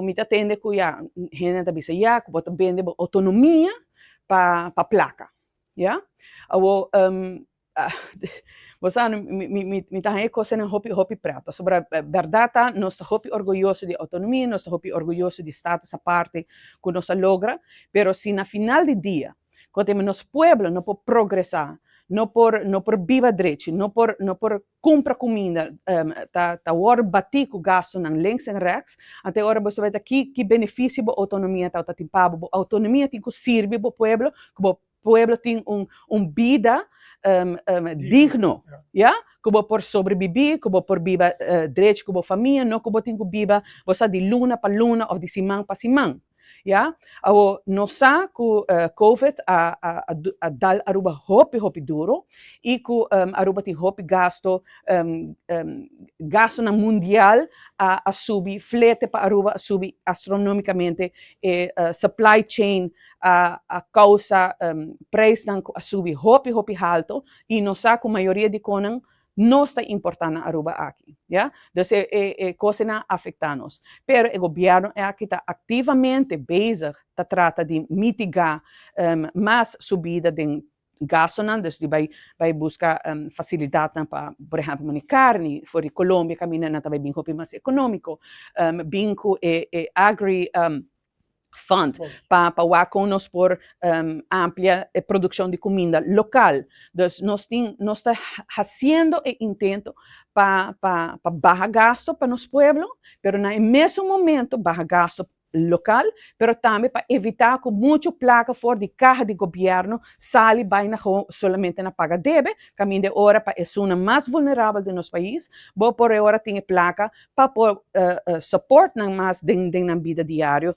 Mi ta tende ku ya hende ta bisa ya ku bo ta bende bo outonomia pa plaka, ya. Awor bo sa mi ta haña e kosnan hopi hopi pret pasobra bèrdat ta nos ta hopi orguyoso di outonomia, nos ta hopi orguyoso di status aparte ku nos a logra, pero si na final di dia kote nos pueblo no por progresá, no por biba drechi, no por kumpra kuminda, ta wòrdu batí ku gastunan links en rechts, anto ora bo ta ki benefisio bo outonomia ta tin pa bo? Bo outonomia tin ku sirbi bo pueblo, ku bo pueblo tin un bida digno, ya? Ku bo por sobrebibí, ku bo por biba drechi ku bo famia, no ku bo tin ku biba, bo sa, di luna pa luna òf di siman pa siman. Ya? Awor, nos sa ku COVID a dal Aruba hopi hopi duro i ku Aruba tin hopi gasto, gastonan mundial a subi, flete pa Aruba a subi astronómikamente, e supply chain a kousa prijsnan a subi hopi hopi alto i nos sa ku mayoria di kosnan nos ta importá na Aruba aki, ya? Dus e kosnan a afektá nos. Pero e gobièrnu aki ta aktivamente bezig ta trata di mitigá mas subida di gastonan, dus di bai buska fasilidatnan pa, por ehèmpel, mane karni for di Colombia, kaminda nan ta bai bin hopi mas ekonómiko, bin ku e agri fund pa wak kon nos por amplia e produkshon di kuminda lokal. Dus nos ta hasiendo e intento pa baha gasto pa nos pueblo, pero na mesun momento baha gasto lokal, pero tambe pa evitá ku muchu plaka for di kaha di gobièrnu sali bai na solamente na paga debe, kaminda ora pa esunnan mas vulnerabel di nos pais, bo por ora tin plaka pa por support nan mas den nan bida diario.